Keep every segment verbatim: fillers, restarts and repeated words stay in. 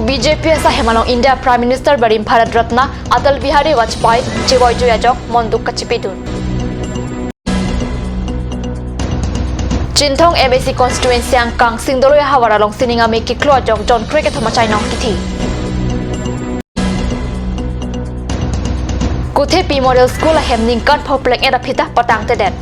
B J P asaihem along India Prime Minister barim Bharat Ratna Atal Bihari Vajpayee chevoijoi ajok monduk kachipidun. Chinthong M A C constituency angkang Singdoloi ahavar along sining amei kiklo ajok jon krekethom achainong kithi. Kuthepi Model School ahem ningkan pho pleng-et aphi ta patangtedet.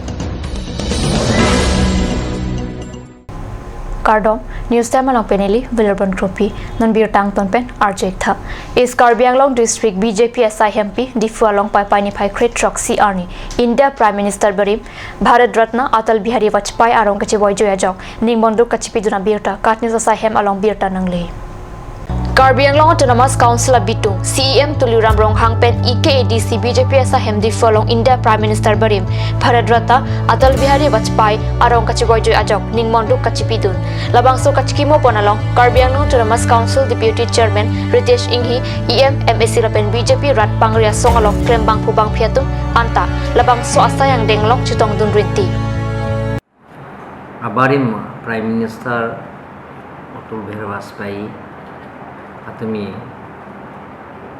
Kardom, News Time along pen neli Wilarbon Kropi, non birta angton pen arju-ik tha. East Karbi Anglong District B J P asaihem pi Diphu along Paipai niphai kre-throksi arni India Prime Minister barim Bharat Ratna Atal Bihari Vajpayee arong kachevoijoi ajok ning monduk kachipidun abirta KAT News asaihem along birta nangle. Karbi Anglong Autonomous Council abitung C E M Tuliram Ronghang pen E K A D C B J P asaihem Diphu along India Prime Minister barim Bharat Ratna Atal Bihari Vajpayee arong kachevoijoi ajok ning monduk kachipidun. Labangso kachikimo pon along Karbi Anglong Autonomous Council Deputy Chairman Ritesh Enghi, E M, M A C lapen B J P rat pangri asong along klembangphu bangphi atum anta labangso asai angdeng along chetongdun rinti. Abarim Prime Minister Atal Bihari Vajpayee atumi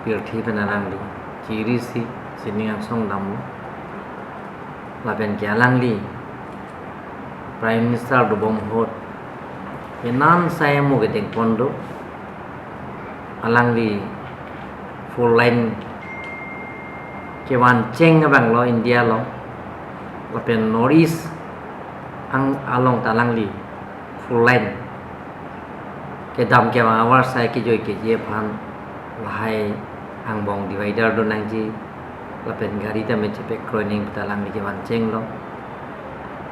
pirthe pen alangli chirisi sining angsong damlo. Lapen ke alangli Prime Minister dobom ahut kenan sai mo kedeng pon do. Alangli four lane kevan cheng abang lo India along. Lapen North East ang along ta alangli four lane kedam kevang avarsai kejoi keji aphan lahai angbong divider do nangji, lapen gari tame chepekroi nangji ta alangli kevan chenglo.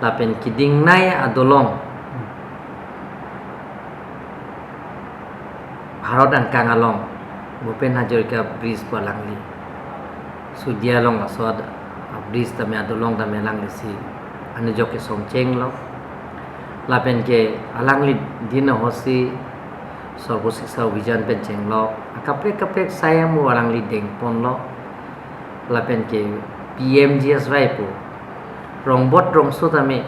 Lapen kedingnei adolong Bharat angkang along Bhupen Hazarika Bridge pu alangli sudi along laso ad-, a-bridge tame adolong tame alanglisi anujok kesong chenglo. Lapen ke alangli din ahosi Sarva Shiksha Abhiyan pen chenglo. Akaprek kaprek sai amo alangli deng ponlo. Lapen ke P M G S Y pu rongbot rongso tame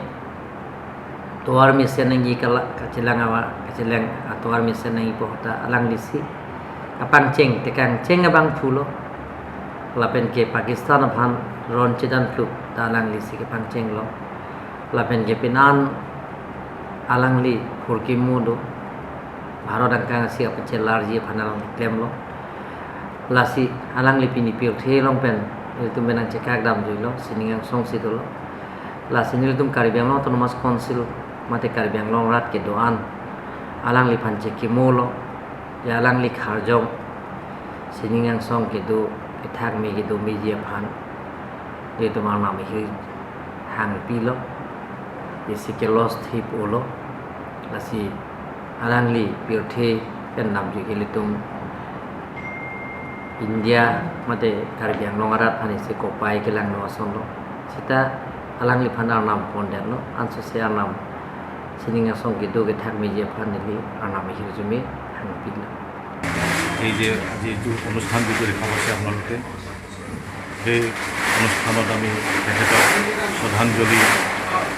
tovar mesen nangji kala kachelang awa, kachelang atovar mesen nangji pu ahut ta alanglisi kapangcheng, tekangcheng abangphu lo. Lapen ke Pakistan aphan ron chedan phlup ta alanglisi kapangchenglo. Lapen ke penan alangli hurkimo do, Bharat angkang asi kapachelarji aphan alangli klemlo. Lasi alangli pini pirthe along pen ilitum pen nangchekak damjuilo, sining angsong si dolo. Lasi nelitum Karbi Anglong Autonomous Council mate Karbi Anglong arat kedo-an alangliphan chekimo lo. Ya alangli kharjong sining angsong kedo, kethak me kedo meji aphan ilitum arnam ahir hangpilo. Isi ke loss thip olo. Lasi alangli pirthe pen damjuike ilitum India mate Karbi Anglong arat aphan isi kopai kelangno asonlo. Seta alangliphan arnam pondetlo, ansose arnam sining angsong kedo kethak meji aphan neli arnam ahirjume hangpilo. এই যে আজি এইটো অনুষ্ঠান যিটো দেখা পাইছে আপোনালোকে, সেই অনুষ্ঠানত আমি তেখেতক শ্ৰদ্ধাঞ্জলি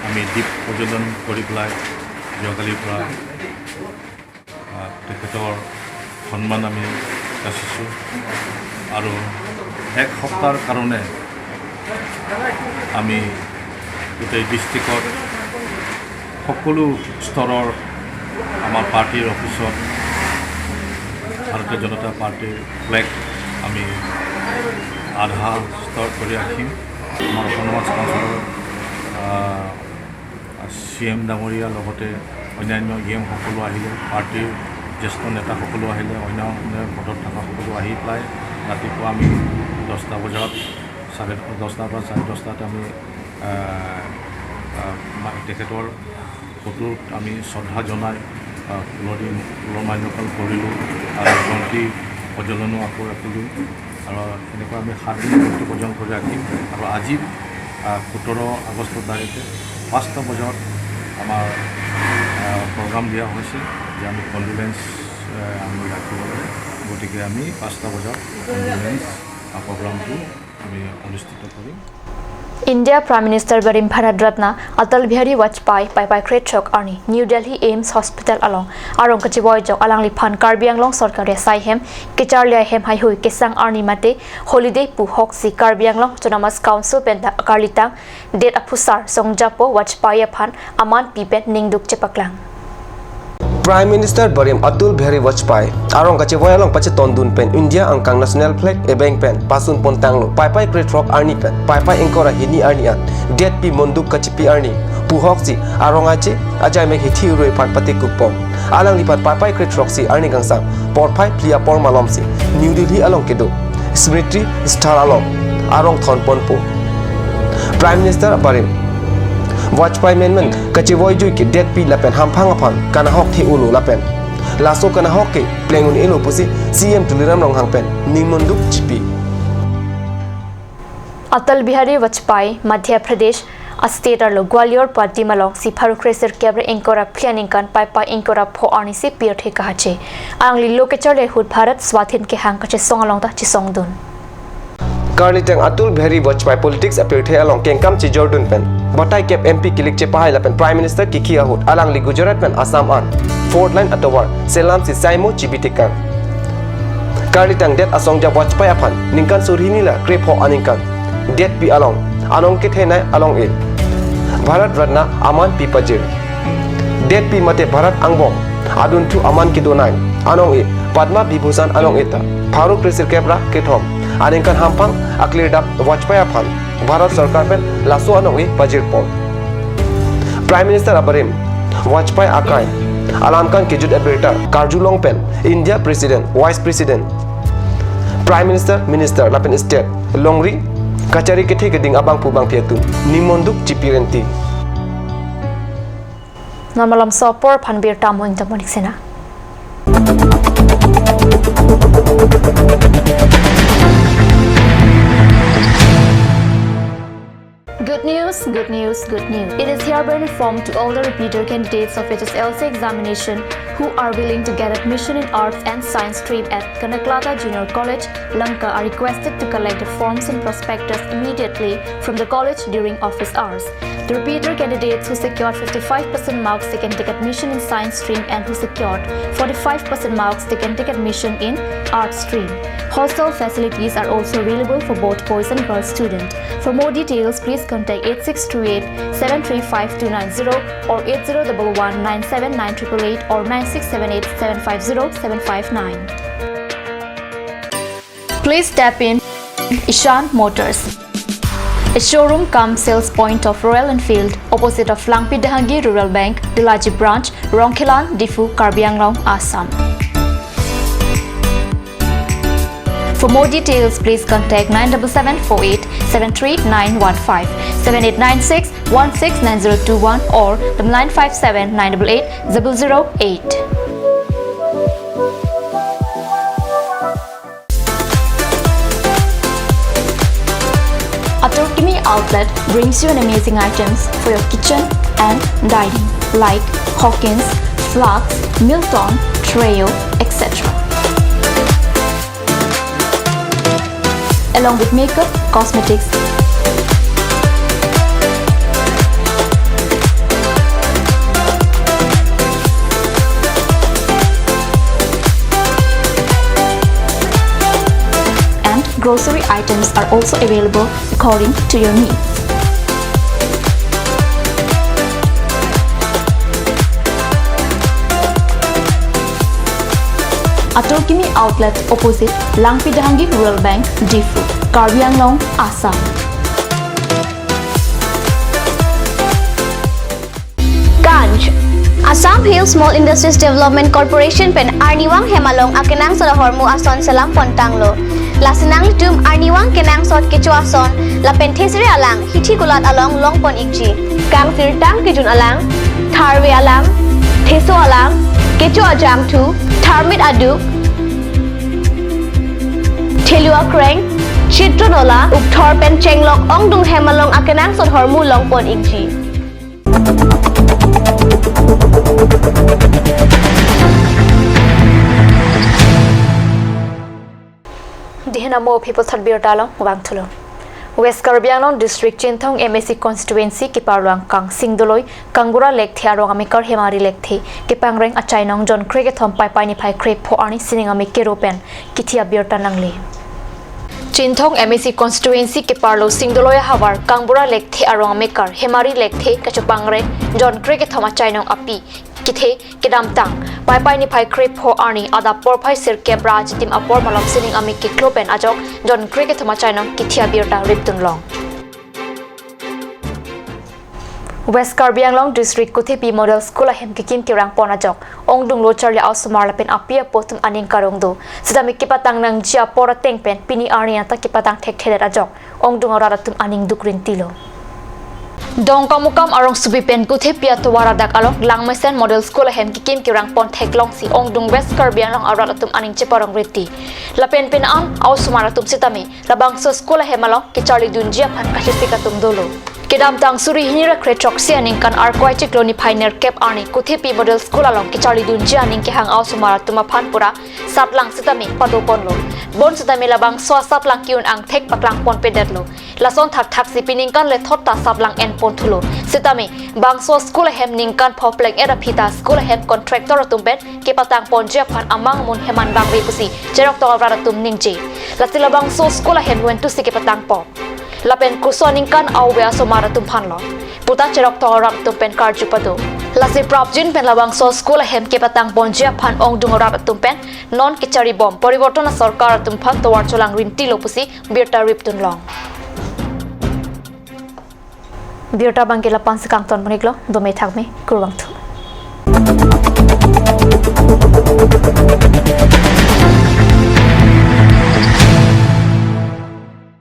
আমি দীপ প্ৰজ্বলন কৰি পেলাই যোৱাকালিৰ পৰা, আহ, তেখেতৰ সন্মান আমি যাচিছোঁ। আৰু এক সপ্তাহৰ কাৰণে আমি গোটেই ডিষ্ট্ৰিক্টত সকলো স্তৰৰ আমাৰ পাৰ্টিৰ অফিচত ভাৰতীয় জনতা পাৰ্টিৰ ফ্লেগ আমি আধা স্তৰ কৰি ৰাখিম। আমাৰ অট'নমাছ কাউন্সিলৰ, আহ, চি এম ডাঙৰীয়া লগতে অন্যান্য ই এম সকলো আহিলে, পাৰ্টিৰ জ্যেষ্ঠ নেতা সকলো আহিলে, অন্য অন্য পদত থকা সকলো আহি পেলাই ৰাতিপুৱা আমি দহটা বজাত, চাৰে দহটাৰ পৰা চাৰে দহটাত আমি, আহ, আহ, মা-, তেখেতৰ ফটোত আমি শ্ৰদ্ধা জনাই, আহ, ফুলনি, ফুলৰ মাল্যৰ্পণ কৰিলোঁ আৰু বন্তি প্ৰজ্বলনো আকৌ ৰাখিলোঁ। আৰু এনেকৈ আমি সাত দিন বন্তি প্ৰজ্বলন কৰি ৰাখিম। আৰু আজি, আহ, সোতৰ আগষ্ট তাৰিখে পাঁচটা বজাত আমাৰ, আহ, প্ৰগ্ৰাম দিয়া হৈছে যে আমি কণ্ডোলেঞ্চ, আহ, আমি ৰাখিব লাগে। গতিকে আমি পাঁচটা বজাত কণ্ডোলেঞ্চ, আহ, প্ৰগ্ৰামটো আমি অনুষ্ঠিত কৰিম। India Prime Minister barim Bharat Ratna Atal Bihari Vajpayee paipai krethrok arni New Delhi AIIMS Hospital along arong kachevoijok alangliphan Karbi Anglong sorkari asai hem kecharli ahem haihui kesang arni mate holiday pu hoksi Karbi Anglong Autonomous Council pen ta akarlitang det aphusar songjapo Vajpayee aphan aman pi pen ningduk chepaklang. Prime Minister barim Atal Bihari Vajpayee arong kachevoi along pachetondun pen India angkang national flag ebeng pen pasun pontanglo paipai krethrok arni pen paipai ingkoi ra hini arni an detpi monduk kachepi arni pu hoksi arong aje ajaimek hithi rui aphan patikuk pon. Alangliphan paipai krethroksi arni kangsam porphai phli apor malomsi New Delhi along kedo Smriti Sthal along arong thon ponpo. Prime Minister abarim Vajpayee menmen kachevoi jui ke detpi lapen hamphang aphan kanahok the-olo lapen laso kanahok ke pleng un-elo pusi CEM Tuliram Ronghang pen ningmonduk chipi. Atal Bihari Vajpayee, Madhya Pradesh a-state arlo Gwalior pu adim alongsi pharo kre sirkep ra ingkoi ra phli aningkan paipai ingkoi ra pho arnisi pirthe kahache. Alangli lo kecharli ahut Bharat Swadhin kehang kachesong along ta chesongdun. Karlitang Atal Bihari Vajpayee politics apirthe along kengkam chejordun pen batai kep MP kilik chepahai lapen Prime Minister kikhi ahut alangli Gujarat pen Assam an fourth line atovar selamsi saimo chibi tekang. Karlitang det asongja Vajpayee aphan ningkan surhini ra krepho aningkan detpi along anong kethenei along-e Bharat Ratna aman pi pajir. Detpi mate Bharat angbong adunthu aman kedonei anong-e Padma Vibhushan anong-e ta pharo kre sirkep ra kethom aningkan hamphang aklirdap Vajpayee aphan Bharat Sorkar pen laso anong-e pajirpon. Prime Minister abarim Vajpayee akai alamkan kejut abirta karjulong pen India President, Vice President, Prime Minister, Minister lapen State longri kachari kethe keding abangphu bangphi atum ningmonduk chipi renti. Non malomso apor aphan birta mo ingdam monik sena. Good news, good news, good news. It is hereby informed to all the repeater candidates of H S L C examination who are willing to get admission in Arts and Science stream at Kanaklata Junior College, Lanka are requested to collect the forms and prospectus immediately from the college during office hours. The repeater candidates who secured fifty-five percent marks, they can take admission in Science stream, and who secured forty-five percent marks, they can take admission in Arts stream. Hostel facilities are also available for both boys and girls students. For more details, please contact eight six two eight seven three five two nine zero or eight zero double one nine seven nine triple eight or nine six seven eight seven five zero seven five nine. Please tap in Ishan Motors, a showroom cum sales point of Royal Enfield, opposite of Langpi Dehangi Rural Bank, Delaji Branch, Rongkhelan, Diphu, Karbi Anglong, Assam. For more details, please contact nine double seven four eight seven three nine one five, seven eight nine six one six nine zero two one or the nine five seven nine double eight double zero eight. Atur Kimi Outlet brings you an amazing items for your kitchen and dining, like Hawkins, flasks, Milton, tray, et cetera, along with makeup, cosmetics, and grocery items are also available according to your needs. Atur Kimi Outlet, opposite Langpi Dehangi Rural Bank, Diphu, Karbi Anglong, Assam. Kanj. Assam Hill Small Industries Development Corporation pen arnivang hem along akenangsot ahormu ason selam pontanglo. Lasi nanglitum arnivang kenangsot kecho ason lapen thesere alang hithi kulat along longpon ikji. Kangsirtang kejun alang, tharve alang, theso alang, kecho ajangthu, tharmit aduk, thelu akreng, chitron ola, ukthor pen chenglok ongdung hem along akenangsot ahormu longpon ikji. Dihena mo people thot birta along vangthulo. West Karbi Anglong District Chinthong M A C Constituency keparlo angkang Singdoloi Kangbura Lekthe arong amekar Hemari Lekthe kepangreng achainong John krekethom Paipai niphai krepho arni sining amekar pen kithi abirta nangle. Chinthong M A C Constituency keparlo Singdoloi ahavar Kangbura Lekthe arong amekar Hemari Lekthe kachopangreng John krekethom achainong api kethe kedamtang Paipai niphai krepho arni adap porphai sirkep ra achitim apor malom sining amekar pen ajok John krekethom achainong kithi abirta ripdun long. West Karbi Anglong District Kuthepi Model School ahem kekim kerang pon ajok ongdung lo charli a-osomar lapen api apo atum aning karong do. Sitame kepatang nangji apor ateng pen pini arni anta kepatang thekthedet ajok ongdung arat atum aning duk rinti lo. Dongkamukam arongsopi pen Kuthepi atovar adak along Langmesen Model School ahem kekim kerang pon theklongsi ongdung West Karbi Anglong arat atum aning cheparong rinti. Lapen pini an a-osomar atum sitame labangso school ahem along kecharlidunji aphan kachesik atum dolo. Kedamtang suri hini ra kre throksi aningkan Arkoi achiklo niphai nerkep arni Kuthepi Model School along kecharlidunji aning kehang a-osomar atum aphan pura satlang sitame pado ponlo. Bonsitame labangso asatlang ke-un angthek paklang ponpedetlo. Lason thakthaksi piningkan lethot ta satlang en ponthulo. Sitame bangso school ahem ningkan pho pleng-et aphi ta school ahem contractor atum pen kepatang ponji aphan amang amun heman bangve pusi cherok tong arat atum ningje. Lasi labangso school ahem wen tusi kepatang pon. Lapen koson aningkan a-ove asomar atum aphan lo puta cherok tong arat atum pen karju pado. Lasi prapjin pen labangso school ahem kepatang ponji aphan ongdung arat atum pen non kecharibom poriborton asorkar atum aphan tovar cholang rinti lo pusi birta ripdun long. Birta abangke lapu-an si kangton pon-iklo, dome thakme, kurvangthu.